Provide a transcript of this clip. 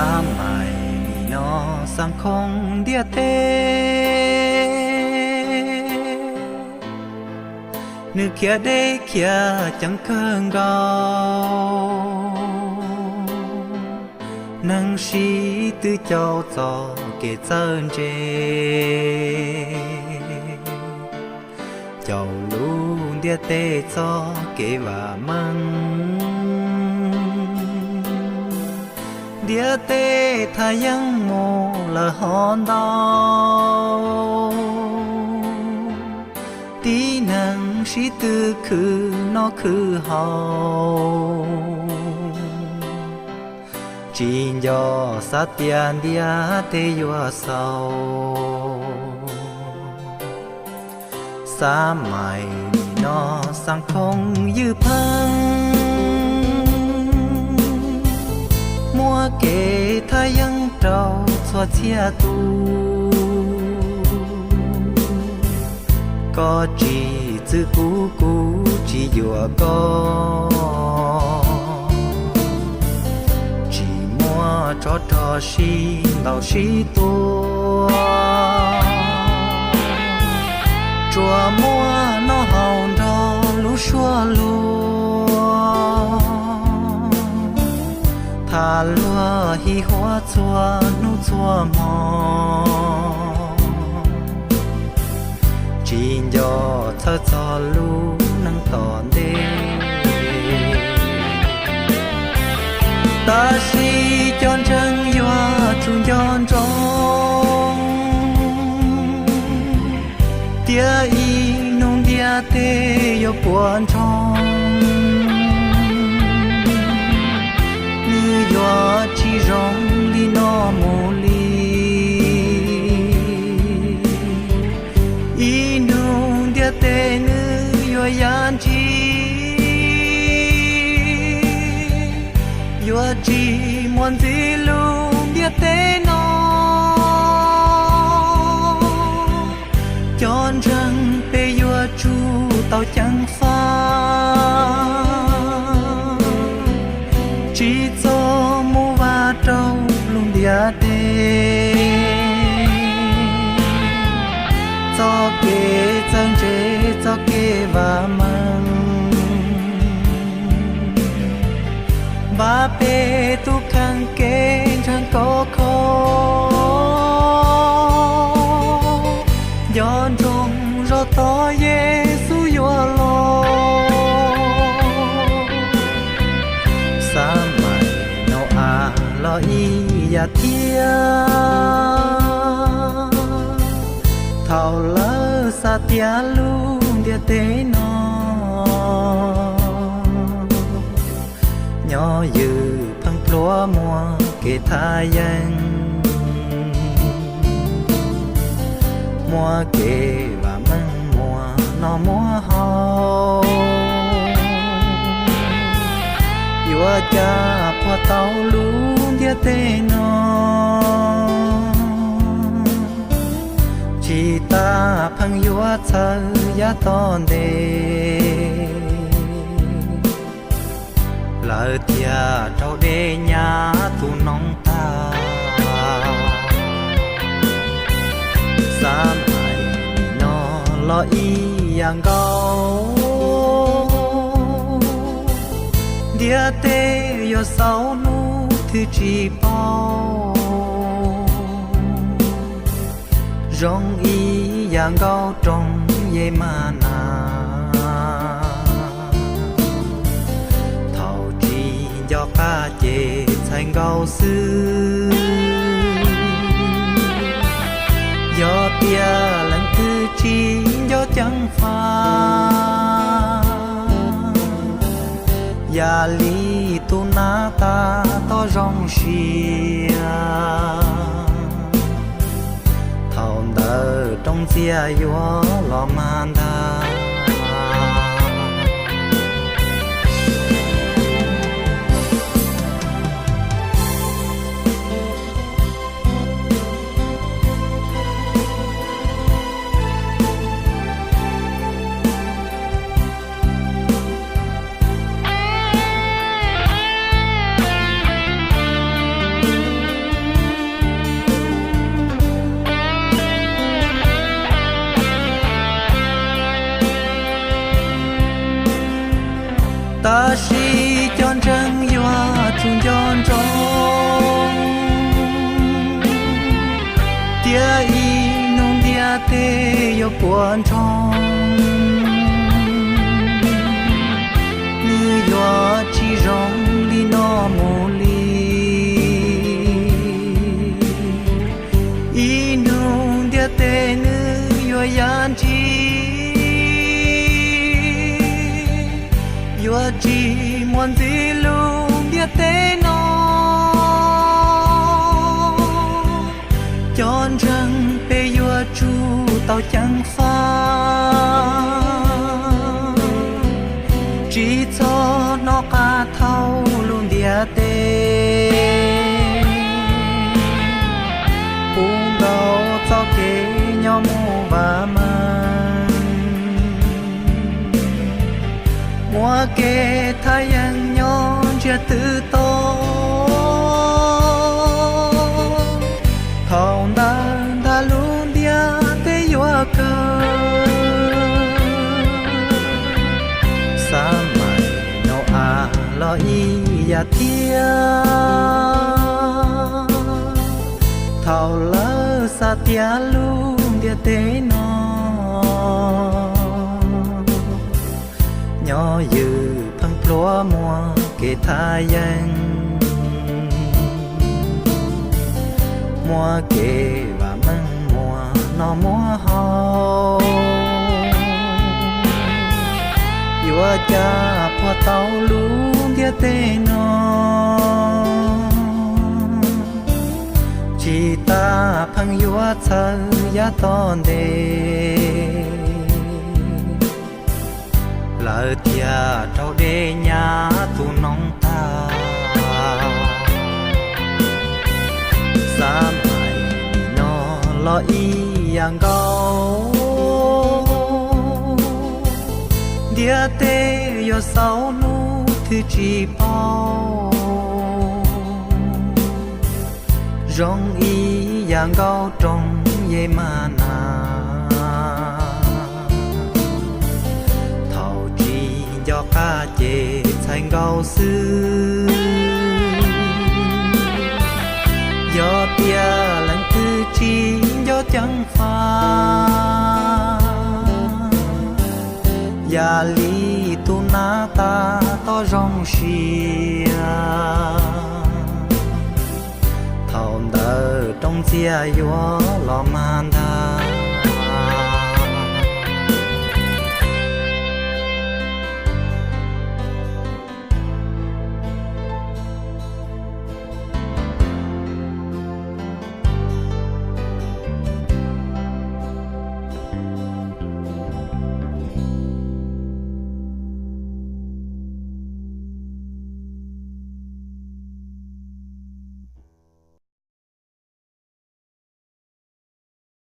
Xav maim nim no xav khoob ntiaj teb, nws khiav deb khiav ceev kawg nkaus, neeg sib tw caum txoj kev txawj ntse, caum lub ntiaj teb txoj kev vam meej. Ntiaj teb thaj yeeb mus lawm hov ntau, tib neeg sib tw khwv noj khwv haus, tsis nco xav tias ntiaj teb yuav xaus. Xav maim nim no xav khoob ywj pheej, muab kev thaj yeeb rau txhua txhia tus. Koj tsis txwv kuv, kuv tsis yuam koj, tsis muaj tsov rog sib ntaus sib tua, tsuas muaj noj haus nrog lub suab luag, tham luag hiv huab txhua hnub txhua hmo, tsis nco txhawj txog lub neej tom ntej. Tab sis cov ntseeg yuav tsum nco ntsoov, tias ib hnub ntiaj teb yuav puas ntsoog, nws yuav tsis zoo li no mus li. Ib hnub ntiaj teb nws yuav yaj ntshis, yuav tsis muaj ntxiv lub ntiaj teb no. Cov ntseeg peb yuav tsum tau ceev faj, tsis txhob mus vaj rau lub ntiaj teb. Txoj kev txawj ntse, txoj kev vam meej, npaj peb tus kheej kev ntseeg khov kho, nco ntsoov zoj tod Yexus yuav los. Xav maim Nau-as los ib yam thiab, thaum lawv xav tias lub ntiaj teb no nyob ywm pheej pluav muaj kev thaj yeeb, muaj kev vam meej muaj noj muaj haus, yuav cas puas tau lub ntiaj teb no, tsis tas pheej yuav txhawj yav tom ntej. Lawv thiaj raug dej nyab tus noog tag. Xav maim nim no los ib yam nkaus, ntiaj teb yuav xaus hnub twg tsis paub, zoo ib yam nkaus rooj Yemanas. Thaum tsis nco qab ces txhais nkaus xwb. Yog tias leej twg tsis nco ceev faj, yam li tus nab tab tom zoo siab, thaum ntawd rooj ntxias yuav los mag ntag. puas ntsoov, nws yuav tsis zoo li no mus li. Ib hnub ntiaj teb nws yuav ya ntsis, yuav tsis muaj ntxiv lub ntiaj teb no. Cov ntseeg peb yuav tsum tau ceev faj, tsis txhob hnov qab thauj lub ntiaj teb, puv nkaus txoj kev nyob mus vam meej. Muaj kev thaj yeeb nyob ntsiag twb to, thaum ntawd ntag lub ntiaj teb yuav kawg. Xab maim Nau-as los ib yam thiab, thaum lawv xav tiav lub ntiaj teb no, nyob ywm pheej pluav muaj kev thaj yeeb, muaj kev vam meej muaj noj muaj haus. Yuav cas puag tau lub ntiaj teb no, tsis tas pheej yuav txhawv yav tom ntej, lawv thiaj raug dej nyab tu noob tag. Xab maim nim no los ib yam nkaus, ntiaj teb yuav xaus hnub twg tsis paub, zoo ib yam nkaus rooj yej mas nas. Thaum tsis nco qab ces txhais nkaus xwb, yog tias leej twg tsis nco ceev faj, yam li tus nab tag tom zoo siab, thaum ntawd rooj ntxiag yuav los mag ntag.